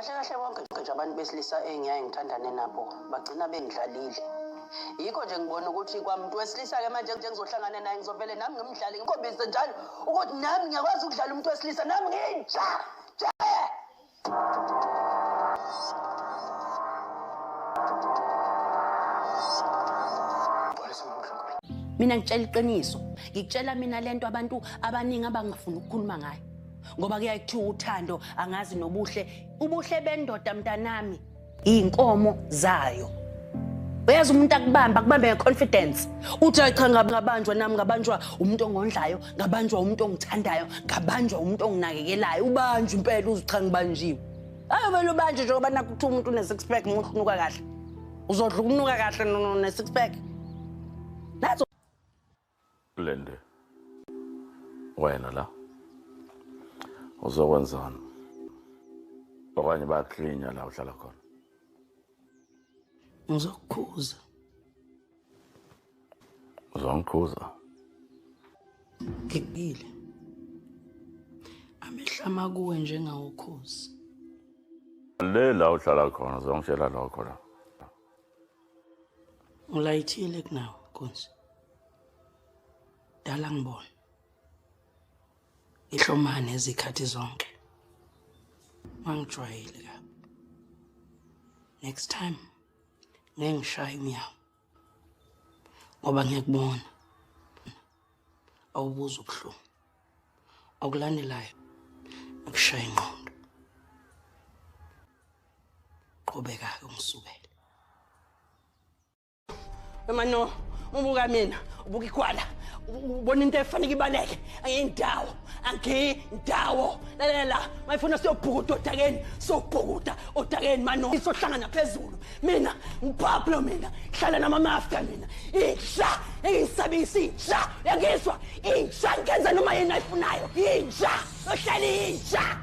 Kahle kahle bonke nje abantu besilisa engiyaye ngithandane nabo bagcina bengidlalile. Yikho nje ngibona ukuthi kwamuntu wesilisa-ke manje nje ngizohlangana naye ngizovele nami ngimdlale ngikhombise njalo ukuthi nami ngiyakwazi ukudlala umuntu wesilisa nami nginja nje. Mina ngitshela iqiniso, ngikutshela mina lento abantu abaningi abangafuni ukukhuluma ngayo. Ngoba kuyaye kuthiwa uthando angazi nobuhle, ubuhle bendoda mntanami iy'nkomo zayo. Uyazi umuntu akubamba, akubambe nge-confidence. Uthi hayi cha ngabanjwa nami, ngabanjwa umuntu ongondlayo, ngabanjwa umuntu ongithandayo, ngabanjwa umuntu onginakekelayo. Ubanjwe impela uze cha ngibanjiwe. Hayi vele ubanjwe njengoba nakhu kuthiwa umuntu une-six pack muhle unuka kahle. Uzodla ukunuka kahle ne-six pack. Nazo Lende. Wena la. Uzokwenzani? Okanye bayaklinya la uhlala khona. Ngizokukhuza. Uzongikhuza. Ngikubile. Amehlo amakuwe njengawukhozi. Le la uhlala khona uzongitshela lokho la. Ngilayithile kunawe Nkunzi. Dala ngibona. Ihlomane izikhathi zonke. Wangijwayele kabi. Next time ngeke ngishaye umnyango. Ngoba ngiyakubona. Awubuza ubuhlungu. Okulandelayo ukushaya ingqondo. Qhubeka-ke ungisukele. Mano, ubuka mina, ubuka igwala, ubona into efanele ibaleke. Angindawo, angindawo. Lalela, mayifuna siyobhukuda odakeni, sobhukuda odakeni mano. Sohlangana phezulu. Mina ngiPablo mina, hlala namamafia mina. Inja, engisabisa inja. Uyangizwa? Inja ngenza noma yini ayifunayo. Inja, ohlala inja.